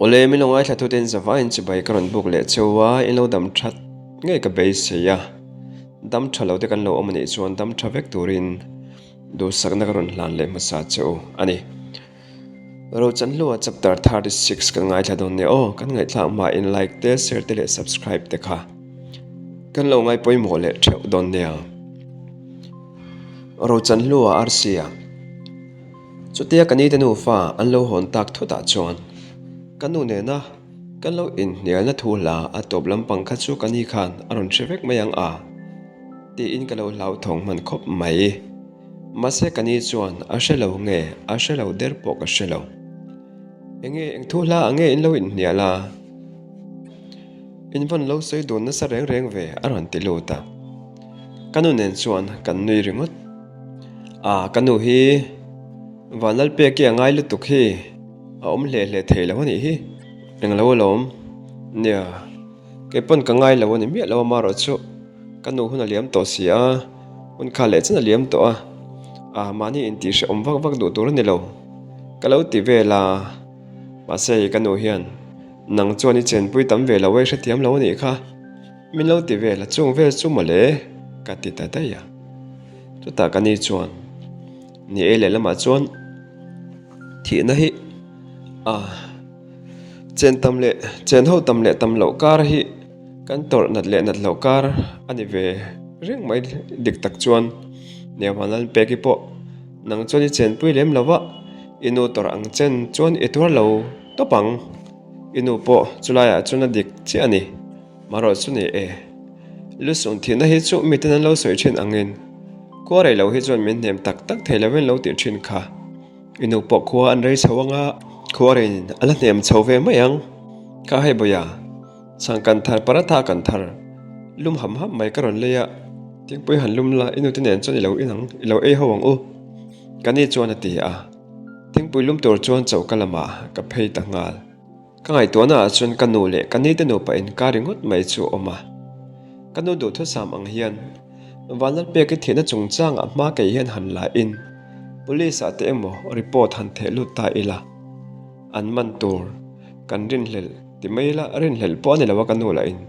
Awle, min lo ngaithla tute in zavaiin chibai ka rawn buk leh cheu a, in lo dam that ngei ka beisei a, dam tha lo te kan lo awm anih chuan dam tha vek turin duhsakna ka rawn hlan leh hmasa cheu a ni. Rochanhlua chapter 36 kan ngaithla dawn nia aw, kan ngaihthlak hma in like te, share te leh subscribe te kha kan lo ngai pawimawh leh theuh dawn nia. Rochanhlua RC-a Chutia ka nite nufa an lo hawn tak thutah chuan ka nu nena kan lo inhnialna thu hla a tawp lampang kha chu ka ni khan a rawn hre vek mai ang a tiin ka lo hlauthawng hman khawp mai. Mahse ka ni chuan a hre lo nge a hre lo der pawh ka hre lo. Enge eng thu hla ang nge in lo inhnial a? In vawn lo sawi dun nasa reng reng ve a rawn ti lut a. Ka nu nen chuan kan nui ringawt. A ka nu hi Vanlalpeki a ngai lutuk hi a awm hle hle thei lo a nih hi. Englo alawm. Nia. Kei pawn ka ngai lo a ni miah lo a marawh chu ka nu hun a liam tawh si a, hun kha leh chen a liam tawh a, ah mahni intih hrehawm vak vak duh tur a ni lo ka lo ti vel a, mahse ka nu hian nang chuan i chenpui tam ve lo e hrethiam lo a nih kha min lo ti vel a chung vel chu mawle ka ti ta daih a, chutah ka ni chuan ni e lehlamah chuan thihna hi ah. Chen tam leh chen ho tam leh tam loh kar hi kan tawrh nat leh nat loh kar a ni ve reng mai dik tak chuan Nehvanal peki pawh nang chuan i chenpui lem lo va i nu tawrh ang chen chuan i tuar lo tawp ang i nu pawh chulaiah chuan a dik chiah a ni marawh chu ni e Lusun thihna hi chu miten an lo sawi thin angin khua rei lo hi chuan min hnem tak tak thei lovin lo tih thin kha. I nu pawh khua an rei chho anga khua rein a la hnem chho ve mai ang. Kha hei bawia, chhang kan thar paratha kan thar lum ham ham mai ka rawn lei a, thingpui han lum la i nute nen chuan i lo in ang, i lo ei ho ang u. Ka ni chuan a ti a, thingpui lum tur chuan choka lamah ka phei ta nghal. Ka ngaihtuahna ah chuan ka nu leh ka nite nupa inkar ringawt mai chu a awm a. Ka nu duhthusam ang hian Vanlalpeki thihna chungchangah hma kei hian han la in Police ah te emaw report han theh lut ta ila an man tur kan rinhlelh ti mai ila rinhlelh pawh a ni lo a ka nu lah in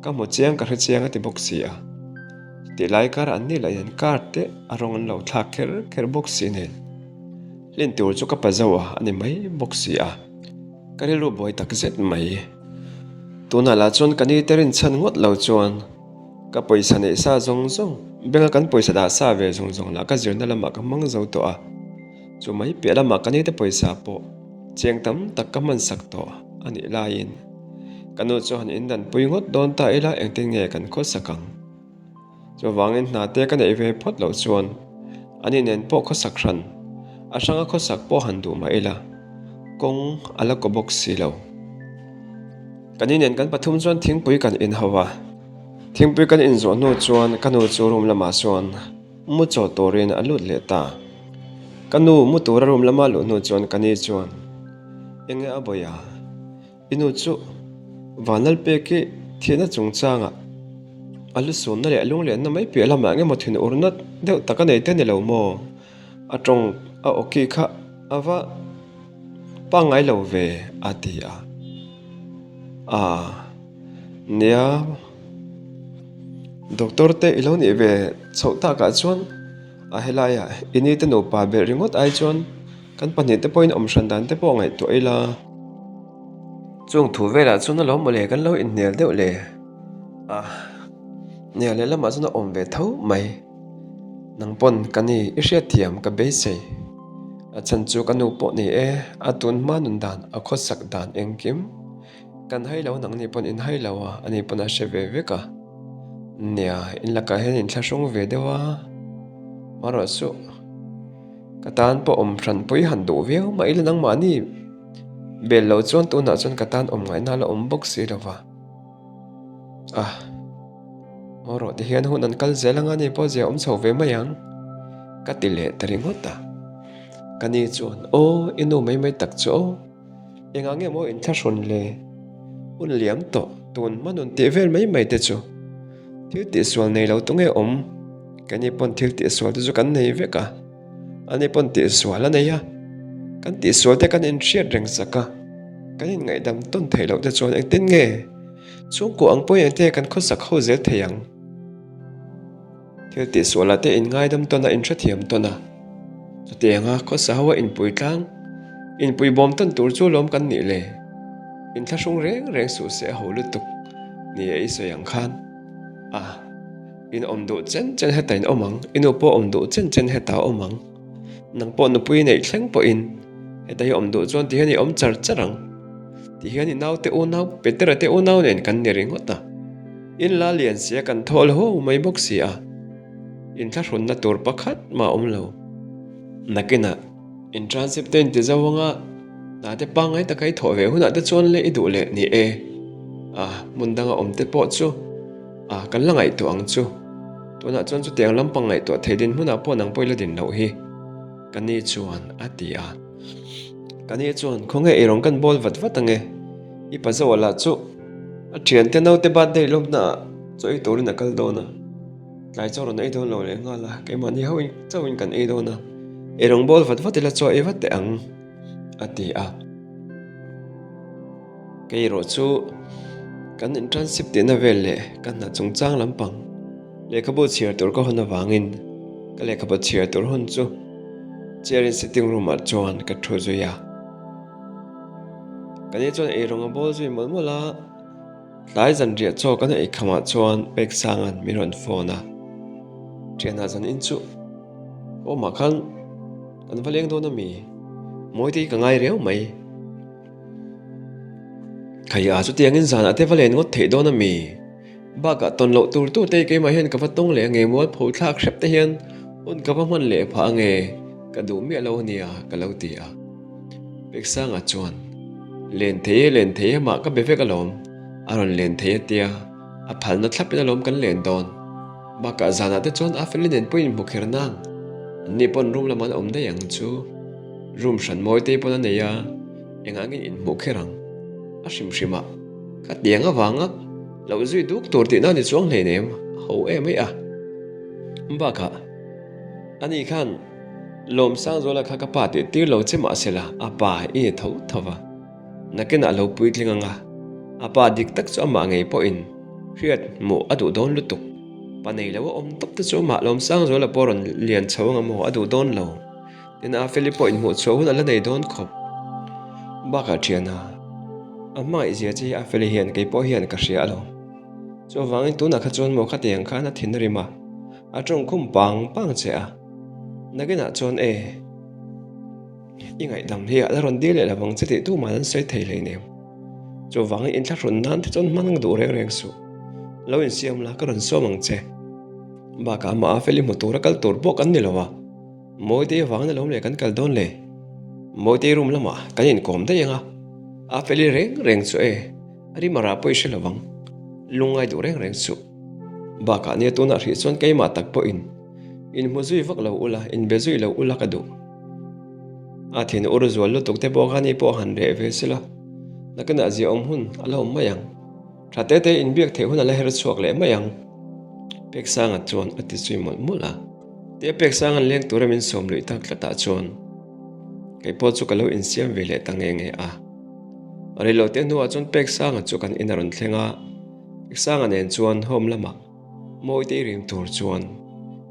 ka hmu chiang ka hre chiang a ti bawk si a. Tih lai kar an ni lah in an car te a rawng an lo thlak kher kher bawk si nen hlin tur chu ka pa zo a a ni mai bawk si a. Ka rilru buai tak zet mai. Tunah lah chuan ka ni te rinchhan ngawt lo chuan ka pawisa neih sa zawng zawng, bank a kan pawisa dah sa ve zawng zawng lah ka zirna lamah ka hmang zo tawh a. Chu mai piah lamah ka ni te pawisa pawh cheng tam tak ka hman sak tawh a nih laiin ka nu chu han indanpui ngawt dawn ta ila engtin nge kan khawsak ang. Chuvangin hna te ka neih ve phawt loh chuan ani nen pawh khawsak hran, a hranga khawsak pawh han duh mah ila, kawng a la kaw bawk si lo. Ka ni nen kan pathum chuan thingpui kan in ho a, thingpui kan in zawh hnu chuan ka nu chu room lamah chuan mu chaw turin a lut leh ta. Ka nu mu tura room lama luh hnu chuan ka ni chuan, Enge a bawi a? I nu chu Vanlalpeki thihna chungchangah a lusunna leh a lunglenna mai piah lamah eng emaw thin urna deuh tak a nei te ni lo maw? A tawng a awki kha a va pangngai lo ve a ti a. Aa nia doctor te i lo nih ve chhoh takah chuan a helaiah i nite nupa belh ringawt ai chuan Kan pahnihte pawhin awm hran dan te pawh ngaihtuah ila. Chung thu velah chuan a lo mawle kan lo inhnial deuh le. A nia lehlamah chuan a awm ve tho mai. Nang pawn ka ni i hriatthiam ka beisei. A chhan chu ka nu pawh ni e, a tun hma nun dan a khawsak dan engkim. Kan hai lo nang ni pawn in hai lo a, ani pawn a hre ve vek a. Nia, in lakah hian inthlahrung ve deuh a. Marawh suh. Ka tan pawh awm hran pui han duh viau mah ila nangmahni bel lo chuan tunah chuan ka tan awm ngaihna la awm bawk si lova. Ah, haw rawh ti hian hun an kal zel anga ni pawh zia awm chho ve mai ang ka ti leh ta ringawt a. Ka ni chuan aw i nu mai mai tak chu aw. Engah nge maw inthlahrun le? Hun liam tawh tun hma nun tih vel mai mai te chu thil tihsual nei lo tu nge awm? Keini pawn thil tihsual te chu kan nei vek a, ani pawn tihsual a nei a, kan tihsual te kan inhriat reng sak a. Kan inngaihdam tawn theih loh te chuan engtin nge chhungkua ang pawhin engtin nge kan khawsak ho zel thei ang? Thil tihsualah te inngaidam tawn a, inhrethiam tawn a, chutianga khawsa ho a inpui tlang, inpui bawm tawn tur chu lawm kan nih le? Inthlahrung reng reng suh se a ho lutuk ni e i sawi ang khan. A, in awm duh chen chen heta in awm ang, i nu pawh awm duh chen chen heta a awm ang. Nang pawh nupui neih thleng pawhin heta hi awm duh chuan tihian i awm char char ang. Tihian i naute unau, Petera te unau nen kan ni ringawt a. In la lian sia kan thawl ho mai bawk si a, inthlahrunna tur pakhat mah a awm lo. Nakinah internship te inti zo anga hna te pangngai taka i thawh ve hunah te chuan le i duh leh ni e. A, hmun danga awm te pawh chu a, kan la ngaihtuah ang chu. Tunah chuan chutiang lampang ngaihtuah thei din hmunah pawh nang pawh i la din loh hi, ka ni chuan a ti a. Ka ni chuan, Khawnge ei rawng kan bawl vat vat ange, i pa zoa lah chu a thiante naute birthday lawmna ah chaw ei turin a kal dawn a, tlai chaw rawn ei dawn lo leh nghal a, keimahni ho in chauhin kan ei dawn a, ei rawng bawl vat vat ila chaw ei vat teh ang, a ti a. Kei erawh chu kan internship tihna vel leh ka hna chungchang lampang lehkhabu chhiar tur ka hawn avangin ka lehkhabu chhiar tur hun chu chair in sitting room ah chuan ka thu zui a. Ka ni chuan eirawng a bawl zui mawlh mawlh a, tlai zanriah chaw kan ei khamah chuan Peksanga'n min rawn phone a, Thianah zan in chu awmah khan kan va leng dawn ami? Mawite hi ka ngai riau mai. Khaia chutiangin zanah te va len ngawt theih dawn a mi? Bakah tawn loh tur tur te keimah hian ka va tawng leh ange mual pho thlak hrep te hian hun ka va hman leh phah ange ka duh miah lo ania ka lo ti a. Peksanga chuan, Len thei e len thei e mah ka be vek alawm, a rawn len thei atia a phalna thlapin alawm kan len dawn. Bakah zanah te chuan a feli nen pawhin hmu kher nang, anni pawn room lamah an awm daih ang chu. Room hran mawi te pawn a nei a, engah nge inhmuh kher ang? A hrim hrim a, ka tiang avanga lo zui duk tur tihna a ni chuang hleinem, a ho em mai a. Bakah, ani khan Lawmsangzuala kha ka pa tih tir lo che mah se la, a pa i ni tho tho va. Nakinah a lo puitling ang a, a pa dik tak chu amah ngei pawhin hriat hmuh a duh dawn lutuk. Pa nei lo a awm tawp te chu amah Lawmsangzuala pawh rawn lian chho ang amaw a duh dawn lo. Tin, a Feli pawh inhmuh chhuah hun a la nei dawn khawp. Bakah thiana, a hmangaihzia che hi a Feli hian kei pawh hian ka hria alawm. Chuvangin tunah kha chuan maw khatiang khan a thin a rim a, a tawngkhum pang pang che a. Nakinah chuan e, i ngaihdam hi a la rawn dil leh lovang che tih tuman an sawi thei hleinem. Chuvangin inthlahrun nan te chuan hman duh reng reng suh. Lo insiam la ka rawn sawm ang che. Bakah amah a Feli hmu tura kal tur pawh kan ni lo a. Mawitei avangin alawm leh kan kal dawn le. Mawitei room lamah kan inkawm daih ang a, a feli reng reng chu e, a rim a rah pawh i hre lo vang. Lungngai duh reng reng suh. Bakah nia tunah hrih chuan keimah tak pawhin inhmu zui vak lo ula, inbe zui lo ula ka duh. A thin ur zual lutuk te pawh kha ni pawh han reh ve sela, nakinah ziaawm hun a la awm mai ang. Tha te te inbiak theih hun a la her chhuak leh mai ang. Peksanga chuan a ti zui mawlh mawlh a. Tia Peksanga leng tura min sawm luih tak tlatah chuan kei pawh chu ka lo insiam ve leh ta nge nge a. Rei lo te hnuah chuan Peksanga chu kan in a rawn thleng a, Peksanga nen chuan home lamah Mawitei rim tur chuan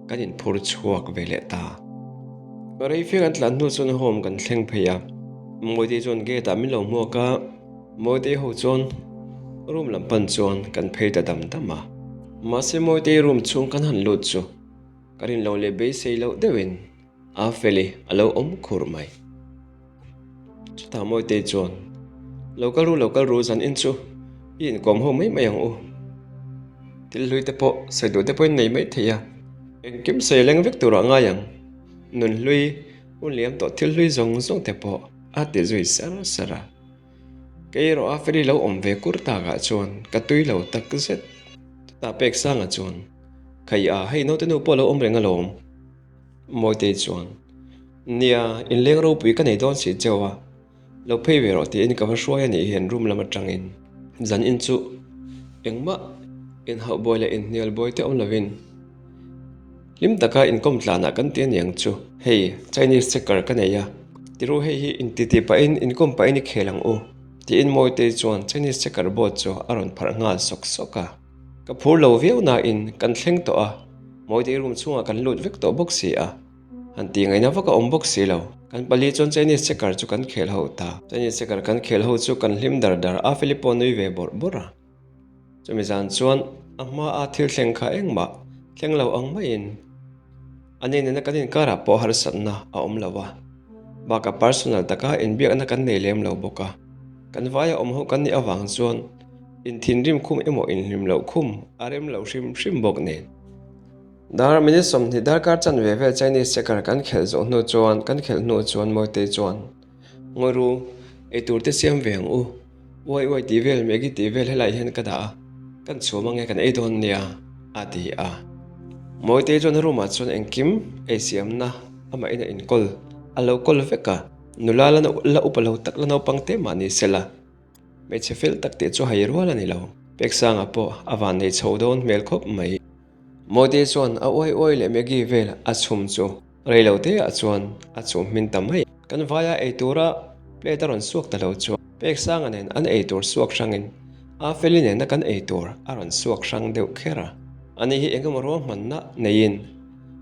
kan inphur chhuak ve leh ta. Reifia kan tlan hnu chuan home kan thleng phei a, Mawitei chuan gate ah min lo hmuak a, Mawitei ho chuan room lam pan chuan kan phei ta dam dam a. Mahse Mawitei room chhung kan han lut chu ka rin lo leh beisei loh deuhin a Feli a lo awm khur mai. Chutah Mawitei chuan, Lo kal ru, lo kal ru, zan in chu i inkawm ho mai mai ang u. Thil hlui te pawh sawi duh te pawhin nei mai thei a, engkim sawi leng vek turah ngai ang. Nun hlui, hun liam tawh thil hlui zawng zawng te pawh a ti zui sar sar a. Kei erawh a Feli lo awm ve kur takah chuan ka tui lo tak zet. Chutah Peksanga chuan, Khai a, hei naute nu pawh a lo awm reng alawm. Mawitei chuan, Nia, inleng ropui ka nei dawn si cheu a, lo phei ve rawh tiin ka va hruai a nih hian room lam atangin zan in chu engmah inhauh buai leh inhnial buai te awm lovin hlim taka inkawm tlanah kan ti aniang chu. Hei, Chinese checker ka nei a, tiru hei hi intiti pahin inkawm pahin i khel ang u. Tiin Mawitei chuan Chinese checker board chu a rawn pharh nghal sawk sawk a. Ka phur lo viau nain kan thleng tawh a, Mawitei room chhungah kan lut vek tawh bawk si a. Han tih ngaihna vak a awm bawk si lo. Kan pali chuan Chinese checker chu kan khel ho ta. Chinese checker kan khel ho chu kan hlim dar dar a, Philip pawh nui ve bawrh bawrh a. Chumi zan chuan a hmaa thil thleng kha engmah thleng lo ang maiin a ni nena kan inkarah pawh harsatna a awm lo a, bakah personal taka inbiakna kan nei lem lo bawk a. Kan vaia awm ho kan nih avang chuan inthinrim khum emaw inhlim loh khum a rem lo hrim hrim bawk nen. Dar minute 20 darkar chanve vel Chinese checker kan khelh zawh hnu chuan kan khelh hnu chuan Mawitei chuan Ngawi ru, eitur te siam ve ang u. Uai uai tih vel, Maggie tih vel helaiah hian ka dah a, kan chhum ange kan ei dawn nia, a ti a. Mawitei chuan a room ah chuan engkim ei siamna amah in a inkawl a lo kawl vek a, nula la la upa lo tak la naupang te mah ni sela, hmeichhe fel tak tih chu hai rual a ni lo. Peksanga pawh a van nei chho dawn hmel khawp mai. Mawitei chuan a uai uai leh Maggie vel a chhum chu Rei lo te ah chuan a chhum hmin ta mai. Kan vaia ei tura plate a rawn suak ta lo chuan Peksanga nen an ei tur suak hrangin a Feli nena kan ei tur a rawn suak hrang deuh kher a. Ani hi engemaw ruahmanna neiin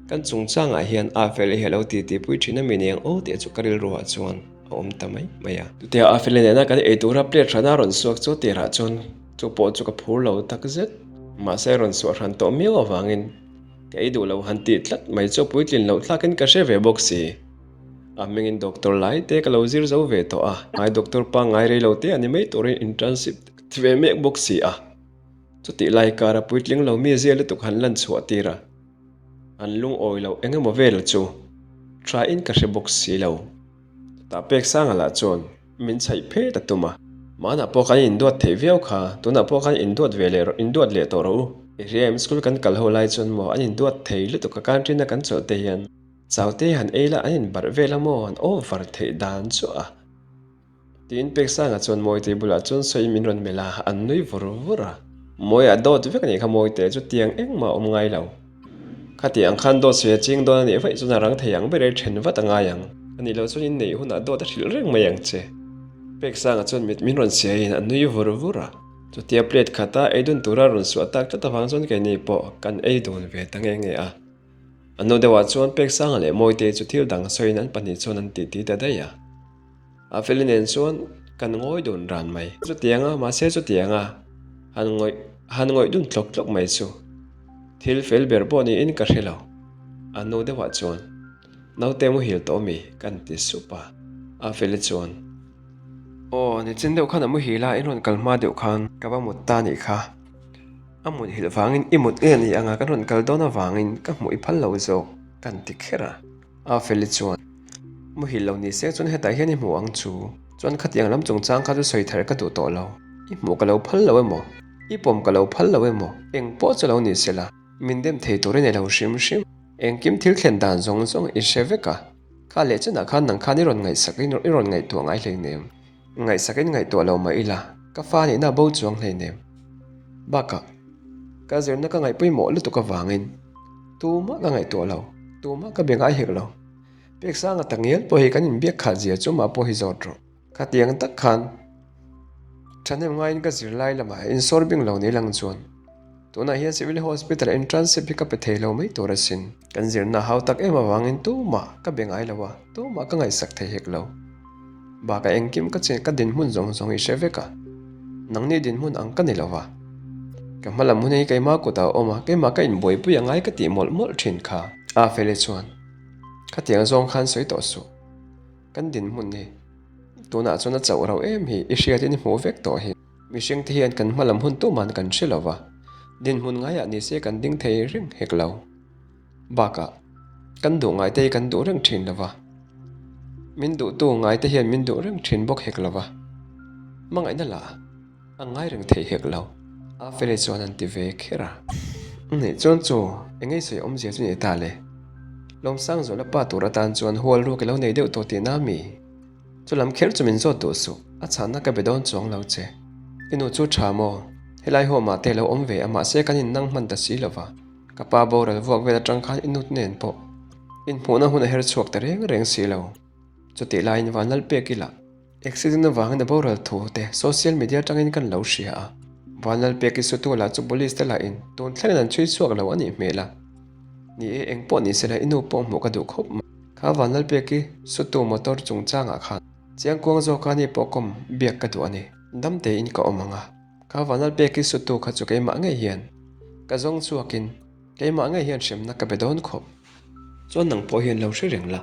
kan chungchangah hian a Feli hi a lo titipui thin a mi niang aw tih chu ka rilruah chuan a awm ta mai mai a. Chutia a Feli nena kan ei tura plate hrana rawn suak chu tirah chuan chu pawh chu ka phur lo takzet. Mahse rawn suah hran tawh miau avangin Ka ei duh lo han tih tlat mai chu puitlin loh thlakin ka hre ve bawk si. A hmingin doctor lai te ka lo zir zo ve tawh a, ngai doctor pangngai rei lo te a ni mai turin internship ti ve mek bawk si a. Chutih lai kara puitling lo mi zia lutuk han lan chhuah tir a, an lungawi loh eng emaw vel chu tha in ka hre bawk si lo. Chutah pek sanga lah chuan Min chhaih phet a tum a. Manah pawh khan induat theih viau kha, tunah pawh khan induat ve leh rawh, induat leh tawh rawh u. I hria em, school kan kal ho lai chuan maw an induat thei lutuk a, canteen a kan chawlh te hian chau te han ei la an inbarh vel a maw, an over theih dan chu a. Tiin Peksanga chuan Mawitei bulah chuan sawiin min rawn melh a, an nui vur vur a. Mawia dawt vek a nih kha Mawite chu tiang engmah a awm ngai lo. Khati ang khan dawt sawi a ching dawn a nih vaih chuan a rang thei ang ber e then vat a ngai ang. A nih loh chuan inneih hunah dawt a hrilh reng mai ang che. Peksanga chuan mit min rawn siaiin a nui vur vur a. Chutia plate khata ei dun tura rawn suah tak tlat avang chuan keini pawh kan ei dun ve ta nge nge a. A hnu deuhah chuan Peksanga leh Mawitei chu thil dang sawiin an pahnih chuan an titi ta daih a. A feli nen chuan kan ngawi dun ran mai. Chutianga, mahse chutianga han ngawih han ngawih dun tlawk tlawk mai chu thil fel ber pawh niin ka hre lo. A nu deuhah chuan, Naute muhil tawh mi? kan ti sup a. A feli chuan, Aw, nichin deuh khan a muhil a, in rawn kal hma deuh khan ka va mut ta nih kha. A muthilh vangin i mut nge ni anga kan rawn kal dawn avangin ka hmuh i phal lo zawk, kan ti kher a. A feli chuan, Muhil lo ni se chuan hetah hian i hmu ang chu. Chuan khatiang lam chungchang kha chu sawi thar ka duh tawh lo. I hmuh ka lo phal lo emaw? I pawm ka lo phal lo emaw? Eng pawh chu lo ni se la, min dem thei tur i nei lo hrim hrim. Engkim thil thlen dan zawng zawng i hre vek a. Kha leh chenah khan nang khan i rawn ngaihsak in i rawn ngaihtuah ngai hleinem. Ngaihsak in ngaihtuah lo mah ila, ka fa nihna bo chuang hleinem. Bakah, ka zirna ka ngaihpawimawh lutuk avangin tumah ka ngaihtuah lo, tumah ka be ngai hek lo. Peksanga tak ngial pawh hi kan inbiak khat zia chu mah pawh hi zawt rawh. Khatiang tak khan thahnem ngaiin ka zirlai lamah insawr bing lo ni lang chuan tunah hian Civil Hospital internship hi ka pe thei lo mai tur asin. Kan zirna hau tak em avangin tumah ka be ngai lo a, tumah ka ngaihsak thei hek lo. Bakah engkim ka chin ka dinhmun zawng zawng i hre vek a, nangni dinhmun ang ka ni lo va. Ka hma lam hun hi keimah kutah a awm a, keimah ka inbuaipui a ngai ka tih mawlh mawlh thin kha. A Feli chuan, Khatiang zawng khan sawi tawh suh. Kan dinhmun hi tunah chuan a chauh rauh em hi i hriatin i hmuh vek tawh hi. Mihring te hian kan hma lam hun tuman kan hre lo va, dinhmun ngaiah ni se kan ding thei reng hek lo. Bakah, kan duh ngaite hi kan duh reng thin lo va, min duhtu ngaite hian min duh reng thin bawk hek lo va, hmangaihna lah a ngai reng thei hek lo. A Feli chuan an ti ve kher a. Nih chuan chu eng ei sawi awmzia chu ni ta le? Lawmsangzuala pa tur atan chuan hual ruak i lo nei deuh tawh tihna mi? Chu lam kher chu min zawt duh suh, a chhanna ka be dawn chuang lo che. I nu chu tha maw? Helai home-ah te lo awm ve a mahse kan innang hman ta si lo va. Ka pa boral vuak vel atang khan i nut nen pawh inhmuhna hun a her chhuak ta reng reng si lo. Chutih laiin Vanlal pek ila. Accident avangin a boral thu te social media atangin kan lo hria a. Vanlalpeki sutu lah chu police te lahin tun thlengin an chhui chhuak lo a nih hmel a. Ni e, eng pawh ni sela i nu pawh hmuh ka duh khawp mai. Kha Vanlalpeki sutu motor chungchangah khan chiangkuang zawka ni pawh kawm biak ka duh a ni. Dam tein ka awm ang a. Kha Vanlalpeki sutu kha chu keimah ngei hian ka zawng chhuakin keimah ngei hian hremna ka be dawn khawp. Chuan nang pawh hian lo hre reng la.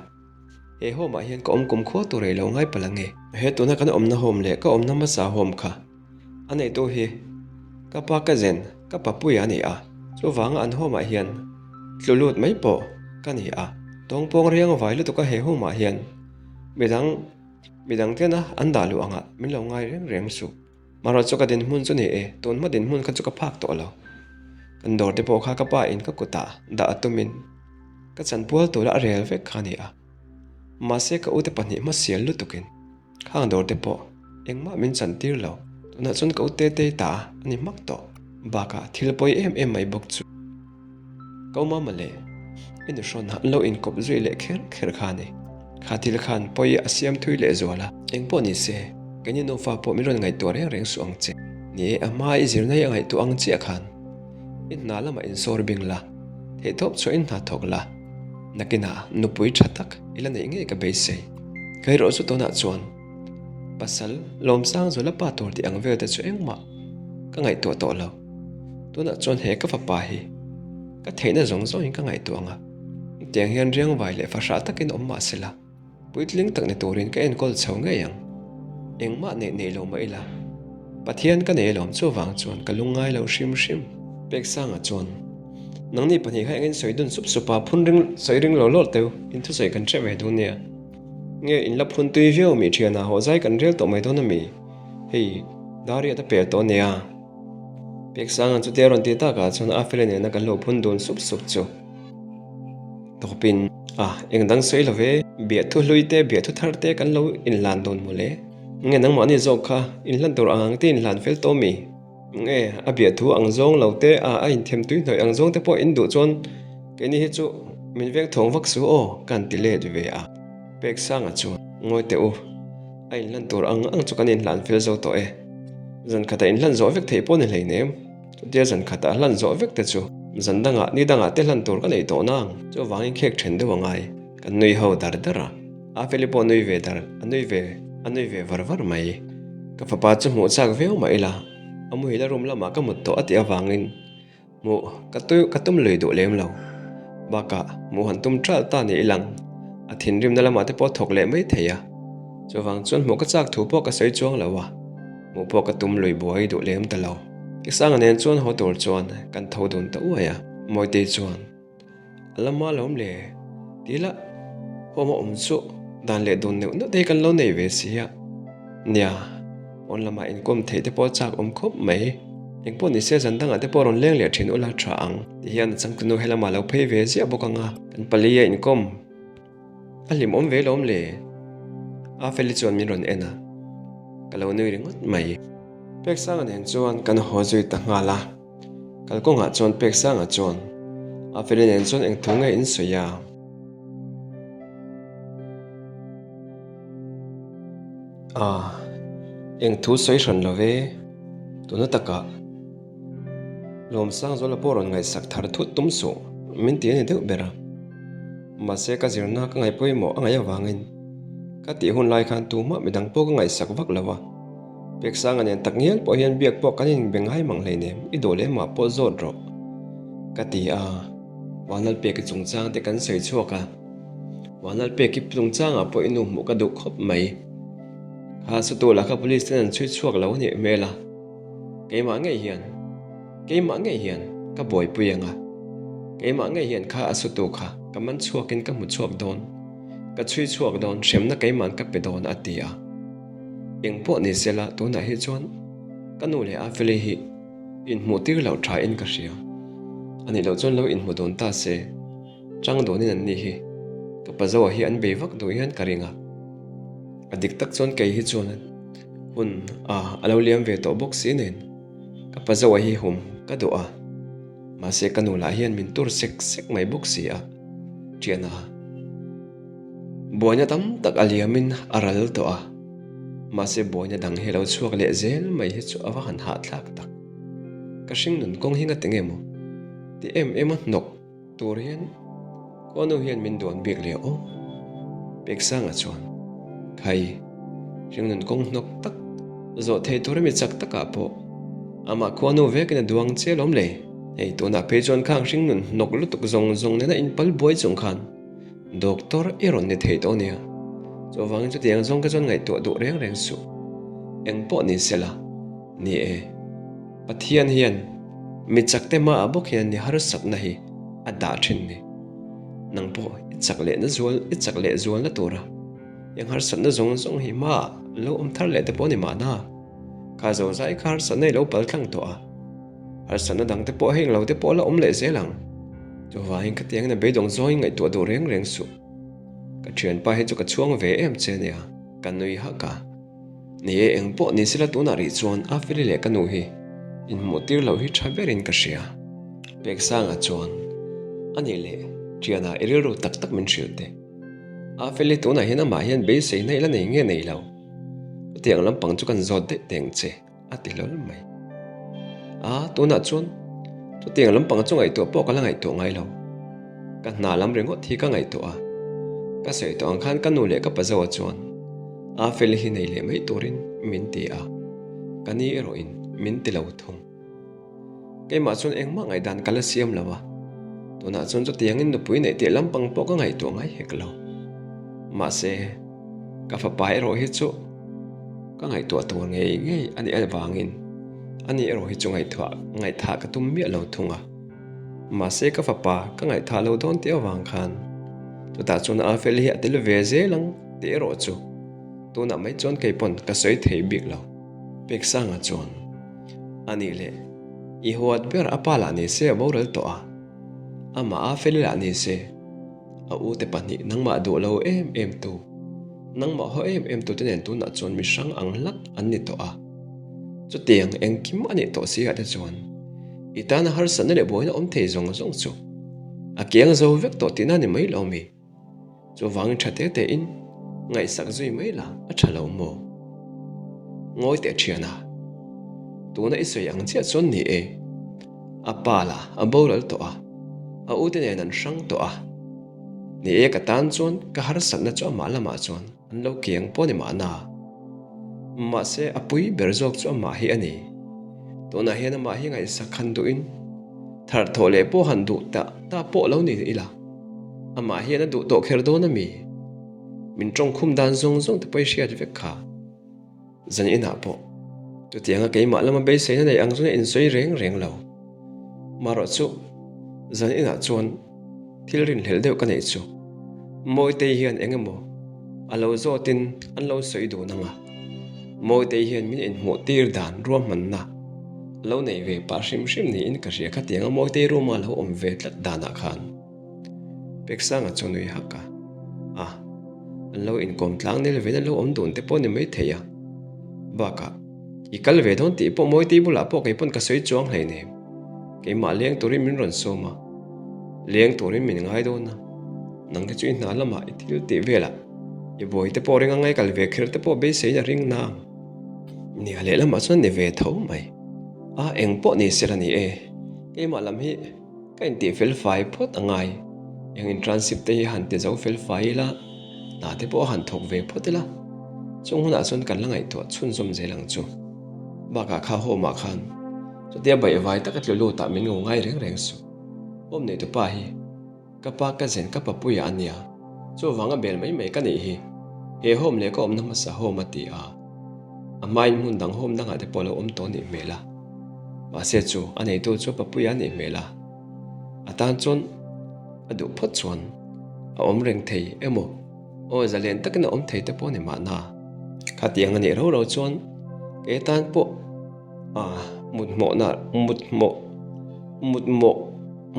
He home ah hian ka awm kum khua tur ei lo ngai palh ange. He tuna kan awmna home leh ka awmna hmasa home kha a neitu hi ka pa ka zen ka papuia a ni a, chuvanga an home ah hian tlu lut mai pawh ka ni a. Tawngpawng riang vai lutuk a he home ah hian midang midang tena an dah luh angah min lo ngai reng reng suh. Marawh chu ka dinhmun chu ni e, tun hma dinhmun kha chu ka phak tawh lo. Kan dawr te pawh kha ka pa in ka kutah dah a tumin ka chanpual tura a rel vek kha a ni a. Mahse ka ute pahnih hma sial lutukin khang dawr te pawh engmah min chantir lo. Tunah chuan ka ute te ta a ni hmak tawh. Bakah thil pawi em em mai bawk chu. Ko mama le, i nuhrawn an lo inkawp zui leh kher kher kha a ni. Kha thil khan pawi a siam thui leh zual a. Engpawh ni se, keini nufa pawh min rawn ngaihtuah reng reng suh ang che. Ni e, a hma i zirna hi a ngaihtuah ang chiah khan i hna lamah insawr bing la, theihtawp chhuah in hna thawk la, nakinah nupui tha tak i la neih ngei ka beisei. Ka erawh chu tunah chuan pasal lawmsang zuala pa tur tih ang vel te chu engmah ka ngaihtuah tawh lo. Tunah chuan he ka fapa hi ka theihna zawng zawngin ka ngaihtuah ang a, hetiang hian riangvai leh fahrah takin awm mah sela, puitling tak ni turin ka enkawl chho ngei ang. Engmah neih nei lo mah ila, Pathian ka nei alawm chuvang chuan ka lungngai lo hrim hrim. Peksanga chuan, Nangni pahnih kha engin sawi dun sup sup a, phun ring sawi ring lo lawr teu, in thusawi kan hre ve dawn nia. Nge in la phun tui viau mi thianah haw zai kan rel tawh mai dawn a mi? Hei, Dariat a pel tawh ania. Peksanga chu te a rawn tih takah chuan a fela nena kan lo phun dun sup sup chu tawpin a eng dang sawi lo ve, biahthu hlui te biahthu thar te kan lo inhlan dawn mawle. Nge nangmahni zawk kha inhlan tur ang ang te inhlan fel tawh mi? Nge a biahthu ang zawng lo te a a inthem tui hnawih ang zawng te pawh in duh chuan keini hi chu min veng thawng vak su aw ka han ti let ve a. Peksanga chuan ngawi teh u. A inhlan tur ang ang chu kan inhlan fel zo tawh e. Zan khatah inhlan zawh vek theih pawh ni hleinem. Chutia zan khatah hlan zawh vek te chu zan dangah ni dangah te hlan tur ka nei tawh nang. Chuvangin khek then deuh a ngai. Kan nui ho dar dar a. Afeli pawh nui ve dar a nui ve a nui ve var var mai. Ka fapa chu hmuh chak viau mah ila a muhil a room lamah ka mut tawh a tih avangin Hmuh ka tui ka tum lui duh lem lo. Bakah hmuh han tum ṭalh ta ni ilang a thinrimna lamah te pawh thawk leh mai thei a. Chuvang chuan hmuh ka chak thu pawh ka sawi chuang lo a, hmuh pawh ka tum lui buai duh lem ta lo. Kisanga nen chuan haw tur chuan kan tho dun ta uai a, Mawitei chuan A lama lo awm le ti la huam a awm chu dan leh dun neuh neuh te hi kan lo nei ve si a. Nia, pawn lamah inkawm theih te pawh a chak awm khawp mai. Engpawh ni se zan dangah te pawh rawn leng leh thin ula tha ang. Tihian a changtunu helamah lo phei ve ziah bawk ang a, kan pali a inkawm. A hlimawm ve lawm le. Afeli chuan min rawn en a, ka lo nui ringawt mai. Peksanga nen chuan kan haw zui ta nghal a. Kalkawngah chuan Peksanga chuan Afeli nen chuan eng thu nge in sawi a? A, eng thu sawi hran lo ve. Tuna takah Lawmsangzuala pawh rawn ngaihsak thar thut tum suh min ti a ni deuh ber a. Mahse ka zirna ka ngaih pawimawh a ngaih avangin ka tih hun lai khan tumah midang pawh ka ngaihsak vak lo a. Peksanga nen tak ngial pawh hian biak pawh kan inbe ngai mang hleinem, i duh leh mah pawh zawt rawh ka ti a. Vanlalpeki chungchang te kan sawi chhuak a, Vanlalpeki chungchangah pawh i nu hmuh ka duh khawp mai. Kha sutu lah kha police ten an chhui chhuak lo a nih hmel a, keimah ngei hian, keimah ngei hian ka buaipui ang a, keimah ngei hian kha a sutu kha ka man chhuakin ka hmu chhuak dawn, ka chhui chhuak dawn, hremna keima'n ka pe dawn a ti a. Eng pawh ni sela tunah hi chuan ka nu leh Afeli hi inhmuh tir loh tha in ka hria. A nih loh chuan lo inhmu dawn ta se, chang dawnin an ni hi ka pazoa hi an bei vak duh hian ka ring a. A dik tak chuan kei hi chuan hun a a lo liam ve tawh bawk si nen ka pazoa hi hum ka duh a, mahse ka nu lah hian min tur sek sek mai bawk si a, ṭiana. Buaina tam tak a liamin a ral tawh a. Mahse buaina dang hi lo chhuak leh zel mai hi chu a va han hahthlak tak. Ka hring nun kawng hi ngati nge maw? Ti em em a hnawk tur hian khuanu hian min duan bik leh aw. Peksanga chuan, Khai, hring nun kawng hnawk tak zawh thei tur ami chak takah pawh amah khuanu vekin a duang che lawm le. Hei tunah phei chuan khang hring nun hnawk lutuk zawng zawng nena inpal buai chung khan Doctor i rawn ni thei tawh nia. Chuvangin chutiang zawng kha chuan ngaihtuah duh reng reng suh. Eng pawh ni sela, ni e. Pathian hian mi chak te hmaah bawk hian ni harsatna hi a dah thin ni. Nang pawh i chak lehna zual, i chak leh zualna tura heng harsatna zawng zawng hi hmaah lo awm thar leh te pawh ni mahna. Kha zozai kha harsatna i lo paltlang tawh a. Harsatna dang te pawh heng lo te pawh la awm leh zel ang. Chuvangin ka tiangin a beidawng zawngin ngaihtuah duh reng reng suh. Ka thianpa hi chu ka chhuang ve em che nia, ka nui hak a. Ni e, eng pawh ni sela tunah rih chuan Afeli leh ka nu hi inhmuh tir loh hi tha berin ka hria. Peksanga chuan, A nih leh, thianah i rilru tak tak min hrilh teh. Afeli tunah hian amah hian beiseina ila nei nge nei lo? Chutiang lampang chu kan zawt daih teh ang che. A ti hlawl mai. A, tunah chuan chutiang lampang chu ngaihtuah pawh ka la ngaihtuah ngai lo. Ka hna lam ringawt hi ka ngaihtuah a. Ka sawi tawh ang khan ka nu leh ka pa zoa chuan a fel hi nei leh mai turin min ti a, ka ni erawhin min ti lo thung. Keimah chuan engmah ngaihdan ka la siam lo a, tunah chuan chutiangin nupui neih tih lampang pawh ka ngaihtuah ngai hek lo. Mahse, ka fapa erawh hi chu ka ngaihtuah tur ngei ngei a nih avangin ani erawh hi chu ngaihtuah ngaihthah ka tum miah lo thung a. Mahse, ka fapa ka ngaihthah lo dawn tih avang khan chutah chuan a fel hi a tel ve zel ang tih erawh chu tunah mai chuan kei pawn ka sawi thei bik lo. Peksanga chuan. A nih leh, i huat ber a pa lah ni se a boral tawh a, amah a fel lah ni se, a u te pahnih nangmah duh lo em em tu, nangmah haw em em tu te nen tunah chuan mi hrang ang hlak an ni tawh a. Chutiang engkim a nih tawh si ah te chuan i tana harsatna leh buaina awm thei zawng zawng chu a kiang zo vek tawh tihna ni mai lo mi? Chuvangin tha te tein ngaihsak zui mai la a tha lo maw? Ngawi teh thian a, tuna i sawi ang chiah chuan ni e, a pa la a boral tawh a, a u te nen an hrang tawh a, ni e ka tan chuan ka harsatna chu amah lamah chuan an lo kiang pawh ni mahna. Mahse a pui ber zawk chu amah hi a ni. Tunah hian amah hi ngaihsak han duhin tharthawh leh pawh han duh ta ta pawh lo ni ila. Amah hian a duh tawh kher dawn a mi? Min tawngkhum dan zawng zawng te pawh i hriat vek kha. Zan inah pawh chutianga keimah lama beiseina nei ang chuan a insawi reng reng lo. Marawh chu zan inah chuan thil rinhlelh deuh ka neih chu Mawitei hian eng emaw a lo zawtin an lo sawi dun ang a. Mawitei hian min inhmuh tir dan ruahmanna a lo nei ve pah hrim hrim niin ka hria khatianga Mawitei room-a lo awm ve tlat danah khan. Peksanga chu nui hak a, A, an lo inkawm tlang nel vein an lo awm dun te pawh ni mai thei a. Bakah, i kal ve dawn tih pawh Mawitei bulah pawh kei pawn ka sawi chuang hleinem. Keimah leng turin min rawn sawm a, leng turin min ngai dawn a. Nang te chu i hna lamah i thil tih velah i buai te pawh ring a ngai kal ve kher te pawh beiseiin a ring nang. Nia lehlamah chuan ni ve tho mai. A, eng pawh ni sela ni e, keimah lam hi. Ka intih fel fai phawt a ngai. Eng internship te hi han ti zo fel fai ila, hna te pawh a han thawk ve phawt ila. Chung hunah chuan kan la ngaihtuah chhunzawm zel ang chu. Bakah kha home ah khan chutia baihvai taka tlu lutah min ngo ngai reng reng suh. Home neitupa hi ka pa ka zen ka papuia a nia, chuvanga bel mai mai ka nih hi. He home leh ka awmna hmasa home a ti a. A hmain hmun dang home dangah te pawh a lo awm tawh nih hmel a. Mahse chu a neitu chu Papuia a nih hmel a, a tan chuan a duh phawt chuan a awm reng thei emaw aw zalen takin a awm thei te pawh a ni mahna. Khatiang a nih ro ro chuan kei tan pawh a mutmawhna mutmawh mutmawh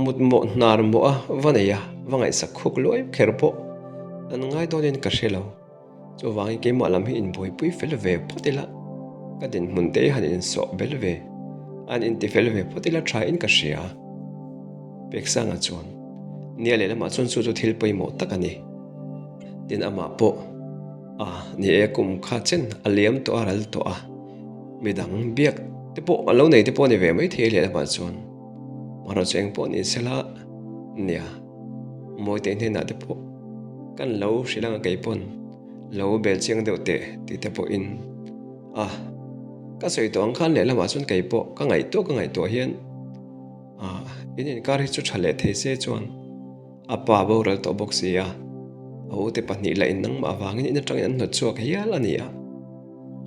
mutmawh hnar mawh a va nei a, va ngaihsak khuk luai kher pawh an ngai dawnin ka hre lo. Chuvangin keimah lam hi inbuaipui fel ve phawt ila, ka dinhmun te hi han insawh bel ve, an inti fel ve phawt ila tha in ka hria. Peksanga chuan, Nia lehlamah chuan chu chu thil pawimawh tak a ni. Tin amah pawh. A, ni e, kum kha chen a liam tawh a, ral tawh a, midang biak te pawh an lo nei te pawh a ni ve maithei a lehlamah chuan marawh chu eng pawh ni sela nia Mawite hnenah te pawh kan lo hrilh ang a keipawn lo bel chiang deuh teh tih te pawhin a ka sawi tawh ang khan lehlamah chuan keipawh ka ngaihtuah ka ngaihtuah hian a in inkar hi chu tha leh thei se chuan A pa boral tawh bawk si a, a ute pahnih lah in nangmah avangin in atangin an hnawt chhuak hial a ni a.